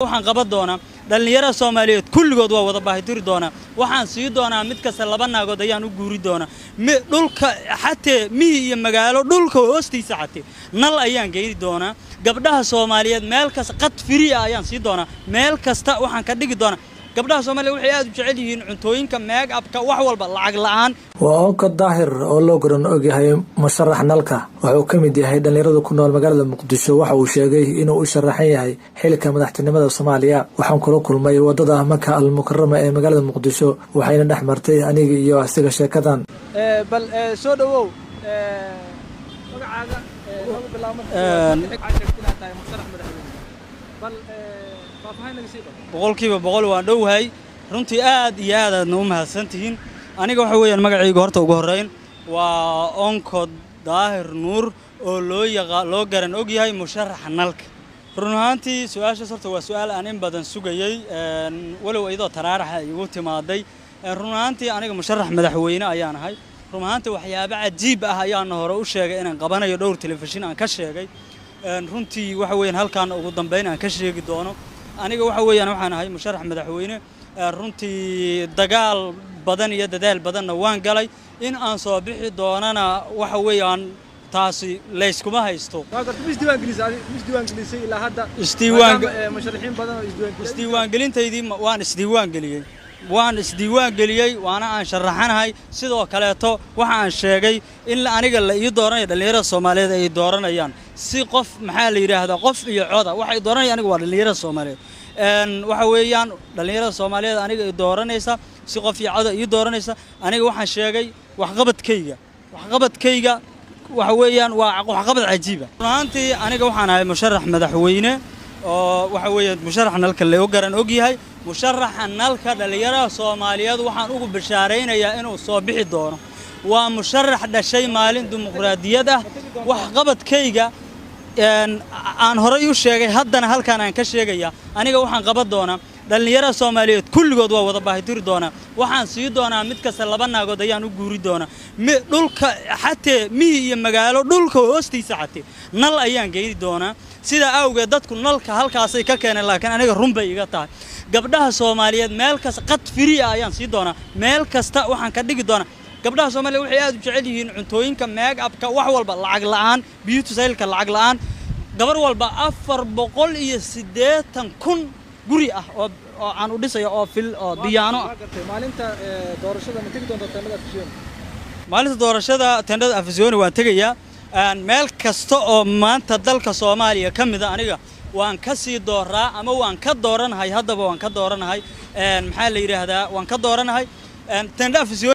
Waxaan qaban doonaa dhallinyarada Soomaaliyeed kulligood waa wada baahitiri doonaa. Waxaan sii doonaa mid kasta 2 naagood ayaan u guuri doonaa. Dhulka xatee miyi iyo magaalo, dhulka hoostiisa xatee nal ayaan geyni doonaa. Gabdhaha Soomaaliyeed meel kasta qad firi ah ayaan sii doonaa. Meel kasta waxaan ka dhigi doonaa, gabdhaha Soomaaliyeed waxay aad u jecel yihiin cuntooyinka, make upka, wax walba lacag la'aan. Waa Onkod Daahir oo loo garan ogyahay musharax nalka. Wuxuu ka mid yahay dhallinyarada ku nool magaalada Muqdisho. Waxa uu sheegay inuu u sharaxan yahay xilka madaxtinimada Soomaaliya. Waxaan kula kulmay wadada Maka Al Mukarama ee magaalada Muqdisho, waxayna dhex martay aniga iyo asiga sheekadan. Bal soo dhawow, magacaaga nagu bilaabo marka. Waxaad sheegtay inaad tahay musharax madaxweyne, bal faahfaahin naga sii bal. 100% waan dhowahay runtii, aad iyo aad aadna u mahadsantihiin. Aniga waxa weeyaan magacayga horta ugu horreyn waa Onkod Daahir Nuur oo loo yaqa loo garan og yahay musharaxa nalka. Run ahaantii su-aashaas horta waa su-aal aan in badan sugayey, walow iyadoo taraaraxa ay igu timaaday. Run ahaantii aniga musharax madaxweyne ayaan ahay. Run ahaantii waxyaabo cajiib ah ayaana hore u sheegay inaan qabanayo, dhowr telefishin aan ka sheegay. Runtii waxa weeyaan halkaan ugu dambeyn aan ka sheegi doono. Aniga waxa weeyaan waxaan ahay musharax madaxweyne. Runtii dagaal badan iyo dadaal badanna waan galay, in aan soo bixi doonana waxa weeyaan taasi layskuma haysto. Waa garta, ma isdiiwaan gelisay adi? Ma isdiiwaan gelisay ilaa hadda? Isdiiwaan Maadaama, musharaxiin badan oo isdiiwaan geliyay. Isdiiwaangelintaydii waan isdiiwaan geliyey, waan isdiiwaan geliyey, waana aan sharaxanahay. Sidoo kaleeto waxa aan sheegay in aniga la ii dooranayo, dhallinyarada Soomaaliyeed ay dooranayaan si qof, maxaa la yidhaahdaa, qof iyo coda. Waxay dooranaya aniga waa dhallinyarada Soomaaliyeed. Waxa weeyaan dhallinyarada Soomaaliyeed aniga i dooranaysa si qof iyo coda ii dooranaysa. Aniga waxaan sheegay waxqabadkayga, waxqabadkayga waxa weeyaan waa waxqabad cajiiba. Run ahaantii aniga waxaan ahay musharax madaxweyne oo waxa weeye musharax nalka loo garan og yahay. Musharaxa nalka dhallinyarada Soomaaliyeed waxaan ugu bishaaraynayaa inuu soo bixi doono. Waa musharax dhashay maalin dimuqraadiyad ah. Waxqabadkayga aan horay u sheegay, haddana halkaan aan ka sheegaya. Aniga waxaan qaban doonaa dhallinyarada Soomaaliyeed kulligood waa wada baahitiri doonaa. Waxaan sii doonaa mid kasta 2 naagood ayaan u guuri doonaa. Dhulka xatee miyi iyo magaalo, dhulka hoostiisa xatee nal ayaan geyni doonaa. Sidaa awgeed dadku nalka halkaasay ka keeneen, laakiin aniga run bay iga tahay. Gabdhaha Soomaaliyeed meel kasta qad firi ah ayaan sii doonaa. Meel kasta waxaan ka dhigi doonaa, gabdhaha Soomaaliyeed waxay aad u jecel yihiin cuntooyinka, make upka, wax walba lacag la'aan, beauty styleka lacag la'aan. Gabar walba 480,000 guri ah oo aan u dhisayo oo fil oo diyaano ah. Waa gartay, maalinta doorashada ma tegi doontaa teendhada Afisyooni? Maalinta doorashada teendhada Afisyooni waan tegayaa. Meel kasta oo maanta dalka Soomaaliya ka mida aniga waan ka sii dooraa ama waan ka dooranahay, haddaba waan ka dooranahay. Maxaa la yidhaahdaa, waan ka dooranahay teendha Afisyooni.